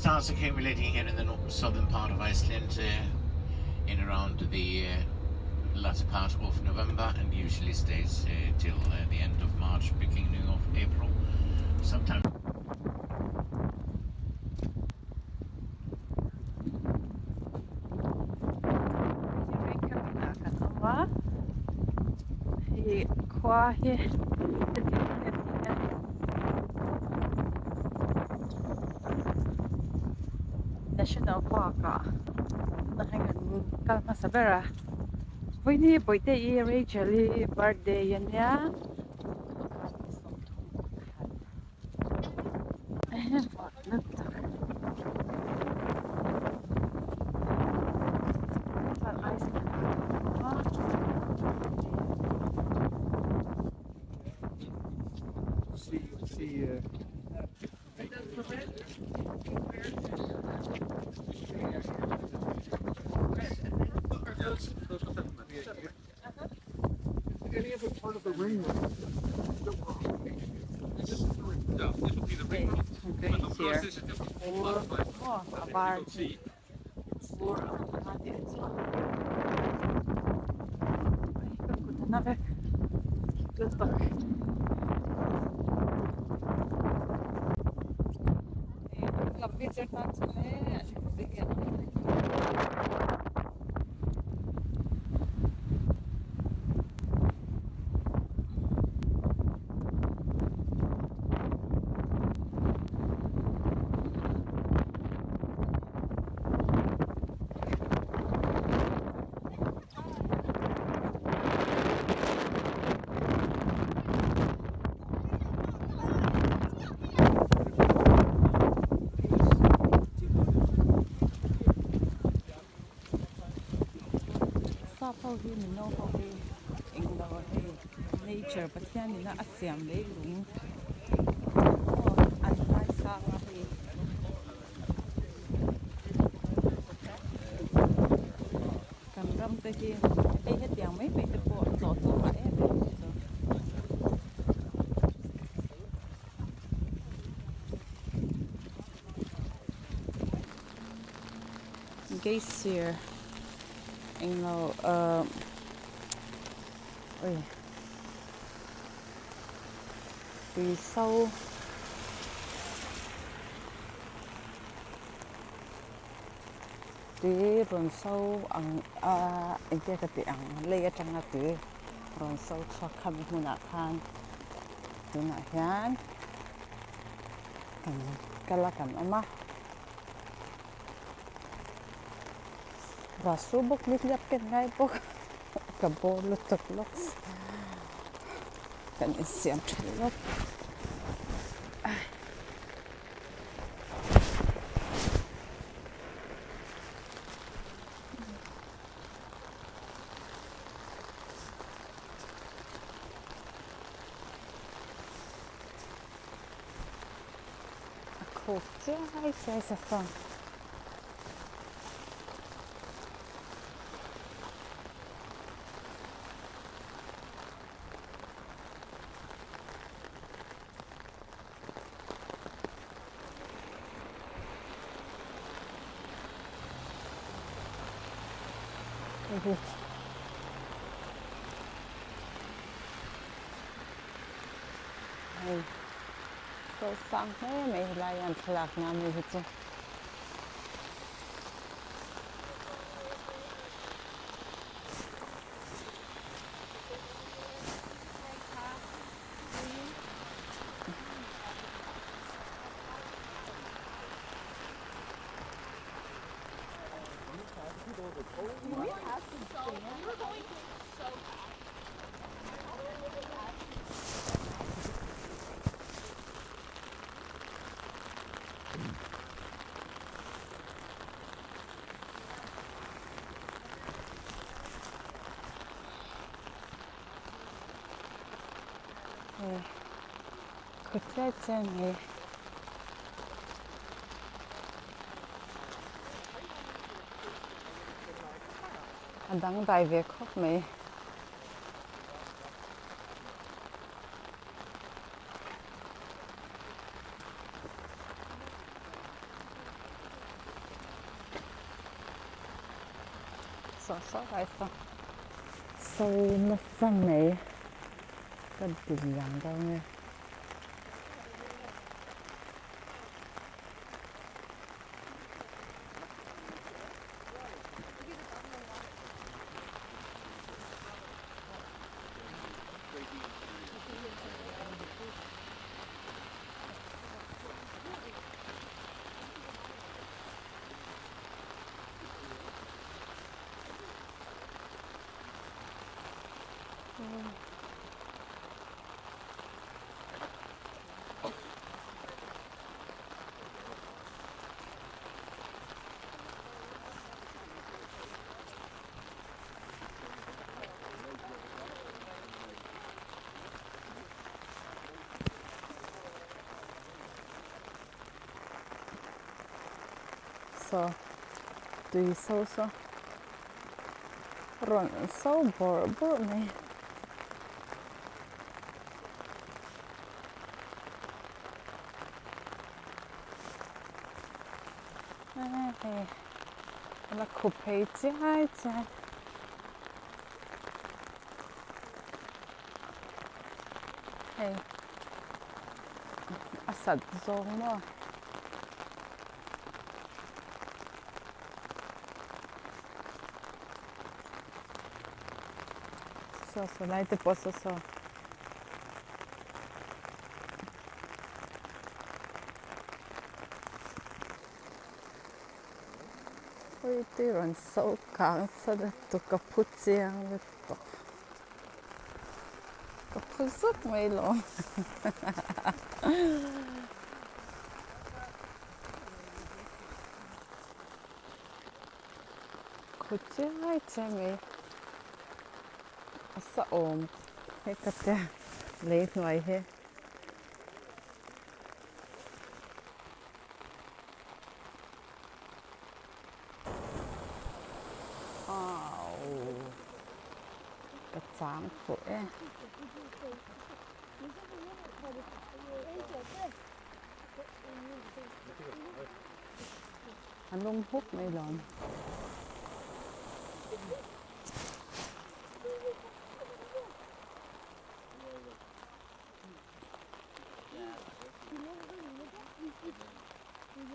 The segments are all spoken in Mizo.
Starts accumulating here in the southern part of Iceland uh, in around the uh, latter part of November and usually stays uh, till uh, the end of March, beginning of April. Sometimes. Hei khua hi National Park ah tunah hian kan kal hmasa ber a vawiin hi Bawihte i Rachel i birthday a nia A var hi vur ang kha tih a chuang ka kut a na vek lutuk. Sap ho hi mino ho hi englo hei nature Pathian ina a siam leilung aw an ngaisang a hei. Kan ram te hi hei hetiang mai mai te pawh tlawh tur a em em hi chu. Geysir englo ahh ui tui so. Tui rawn so ang a engtia ka tih ang lei atanga tui rawn so chhuak khami hmunah khan tunah hian kan kal a kan awm a ruah sur bawk nihliap ken ngai bawk ka bawr lutuk lawk kan insiam tha lawk. A khuk chiai chiai sasawn. Hei saw sang hle mai helai hian thlalak na ami hi chu. Hei khaw chiai chiai mai. A dangdai ve khawp mai. Saw saw lai saw so nasa mai ka ti liam dawn e. Saw tui so saw rawn so bawrh bawrh mai. Hei a la khup phei chiai chiai. Hei a sat zawng maw. Saw saw lai te pawh saw saw. Ui tui rawn so kang sa lutuk ka phu chiang lutuk ka phu zuk mai lawm Khu chiai chiai mai a sa awm he ka tia lei hnuai hi. Au ka chang fuh e. A lum huk mai lawm.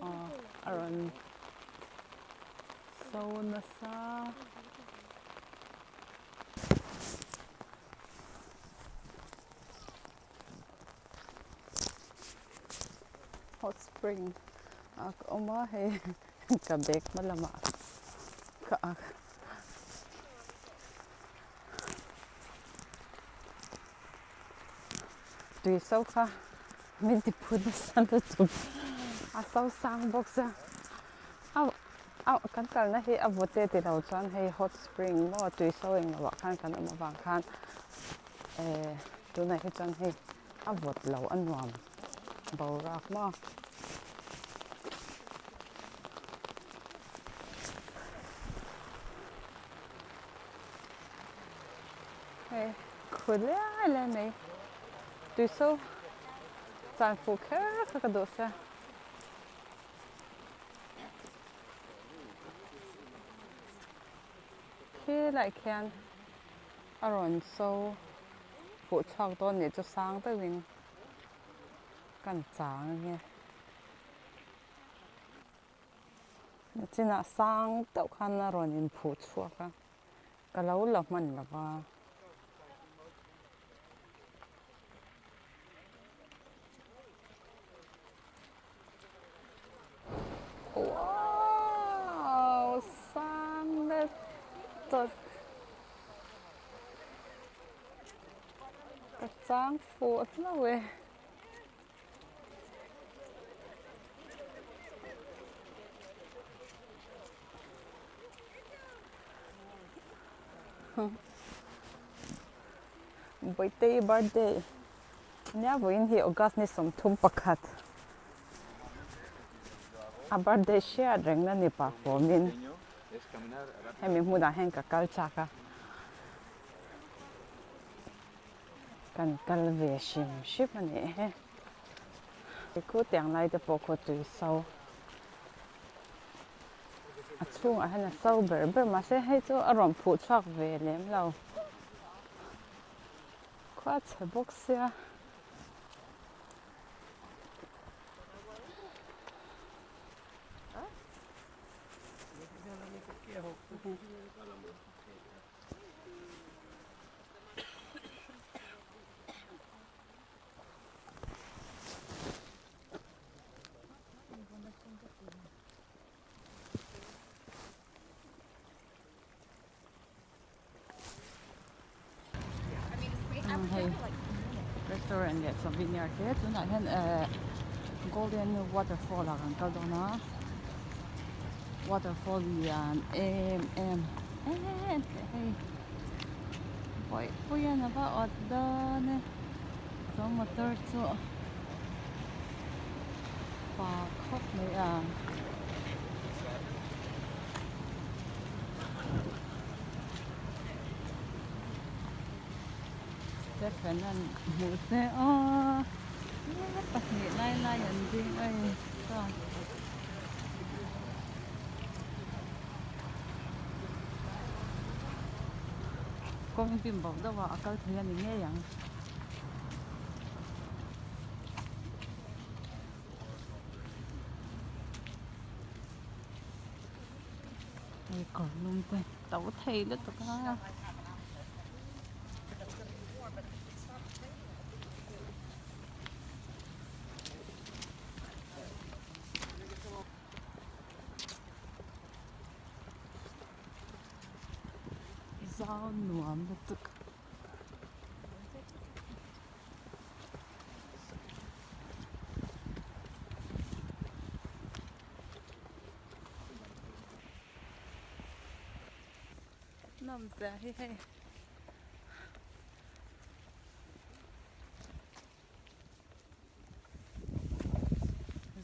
Aw a rawn so nasa. Hot spring a ka awm a hei ka bag hma lamah ka ak. Tui so kha min ti phut nasa lutuk a so sang bawk sia a kan kalna hi a vawt e tilo chuan hei hot spring maw tui so englo ah khan kan awm avang khan eh tunah hi chuan hei a vawt lo a nuam boruak maw. Hei khu liai liai mai tui so chan fuh kher kha ka duh sia. Khi lai khian a rawn so fuh chhuak dawn nih chu sang deuhin kan chang ange. Chinah sang deuh khan a rawn inphuh chhuak a, ka lo la hman lo va. Wow! Sang lutuk! Ka chang fuh hlauh e. Bawihtei birthday nia vawiin hi August ni 31 a birthday hriat rengna ni pah fawmin hemi hmunah hian ka kal chak a. Kan kal ve hrim hrim a nih hi. Khu tiang lai te pawh khu tui so. A chhungah hian a so ber ber mahse hei chu a rawn phuh chhuak ve lem lo. Khua chhe bawk sia. Hei restaurant leh souvenir te tunah hian ehh golden waterfall ah kan kal dawn a waterfall lian em em em hei bawihpuian a va awt dawn e chuan motor chu pa khawp mai a. Stephen an hmuh se aw pahnih lai lai an ding a ni chuan kawng bim bo deuh ah a kal thei a ni ngei ang. Hei kawr lum te to thei lutuk a. Zau nuam lutuk. Nawm zia hi hei.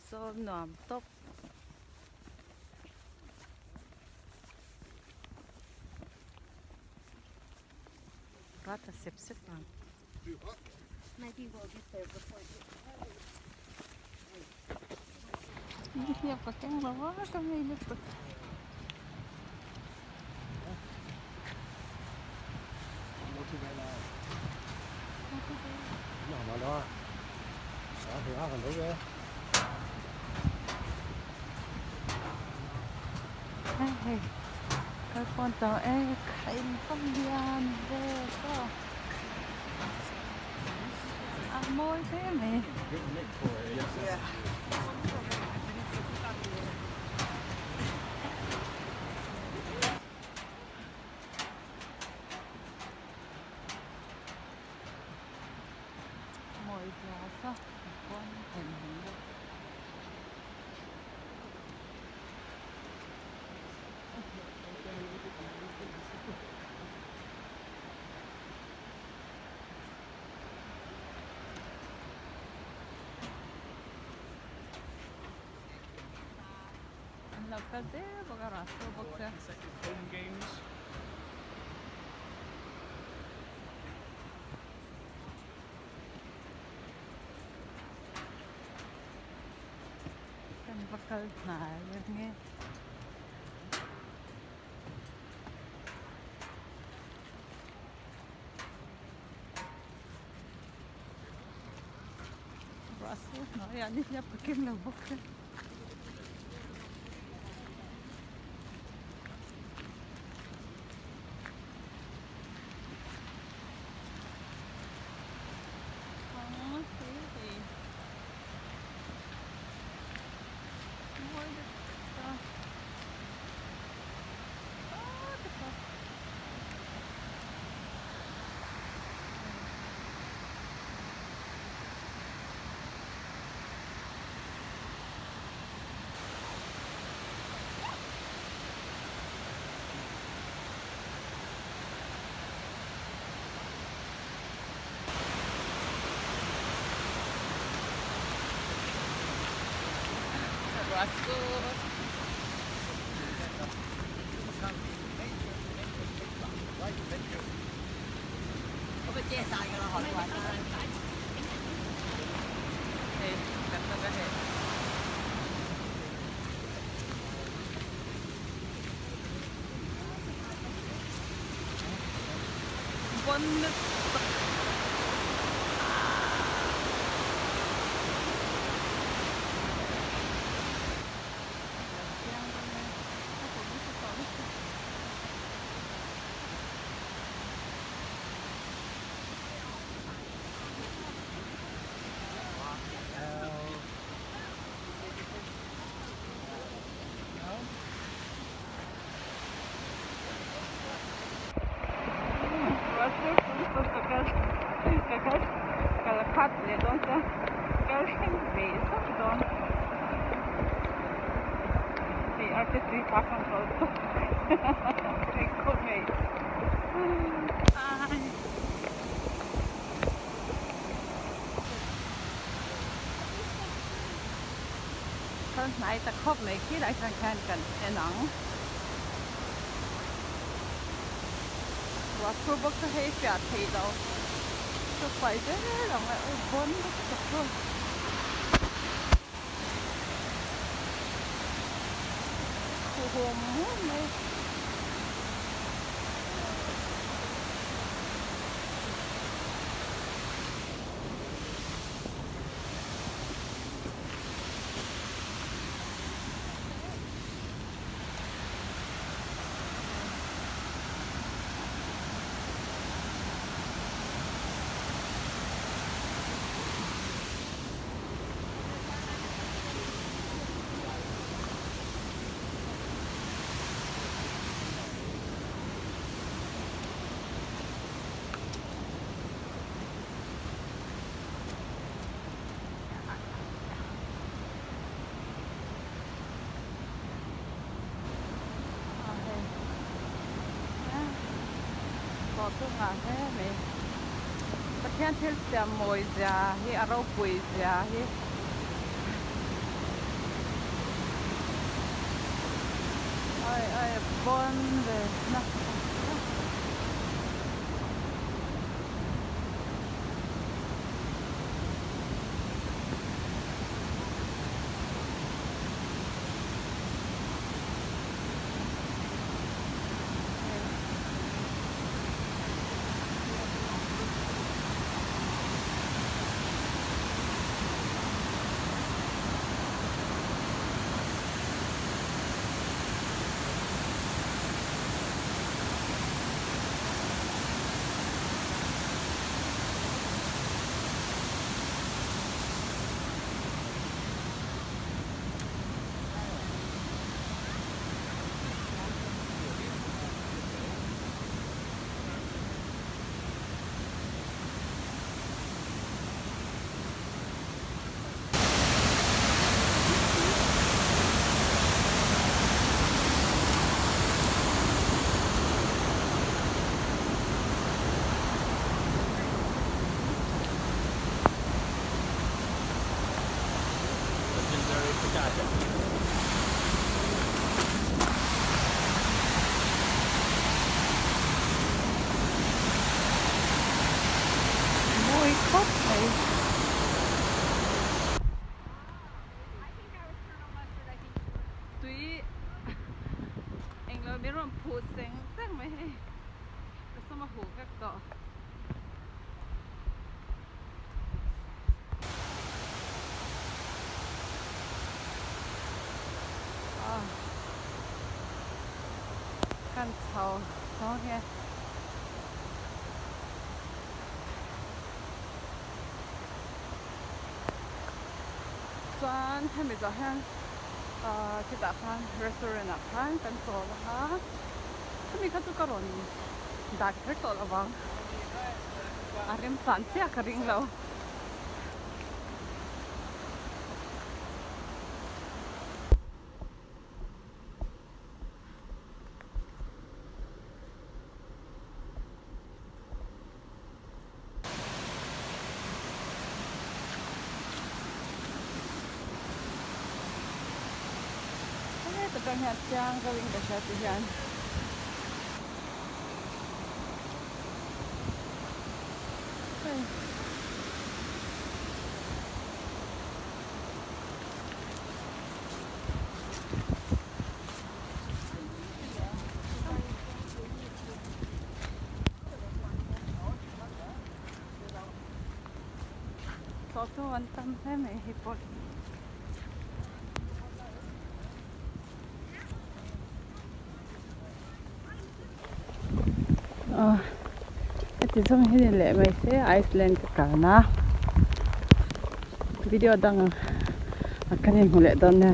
Zawl nuam tawp. Rat a sep sep ang. Nihliap ka keng lo a ka ngei lutuk. Hei kal pawn tawh e khain pawm hian vel chaw. A mawi hle mai. Mawi zia sa pawn en hmel bawk. An lo kal zel bawk a rah bawk che. Kan va kal hnai nge. Ruah sur hnuaiah nihliap ka keng lo bawk a. Mawi lutuk a. Ruah sur. Hei kan ta hei. Bon lutuk. Ka kal kal khat leh dawn chuan kal thleng ve zauh dawn hei arte tui tla khan kal tawp hei khawp mai kal hnai ta khawp mai khi lai khan khan kan en ang ruah sur bawk chu hei fiah thei lo chu fai zel ang a bawn lutuk chu. Huhawm mual mai. Pathian thil siam mawi zia hi a ropui zia hi ai ai bawn ve na. Mawi khawp mai. Tui englo min rawn phuh seng seng mai hei ka sam a huh vek tawh. Kan chho dawn nge. Chuan hemi zawh hian khitah khan restaurant ah khan kan chawl a khami kha chu ka rawn dah kher tawh lo vang a remchan chiah ka ring lo. Heta tang hian chiang deuhin ka hria ti hian hei. Tlawh tu an tam hle mai hei pawh hi. Aw heti zawng hi ni leh mai se Iceland ka kalna video dang a kan inhmu leh dawn nia.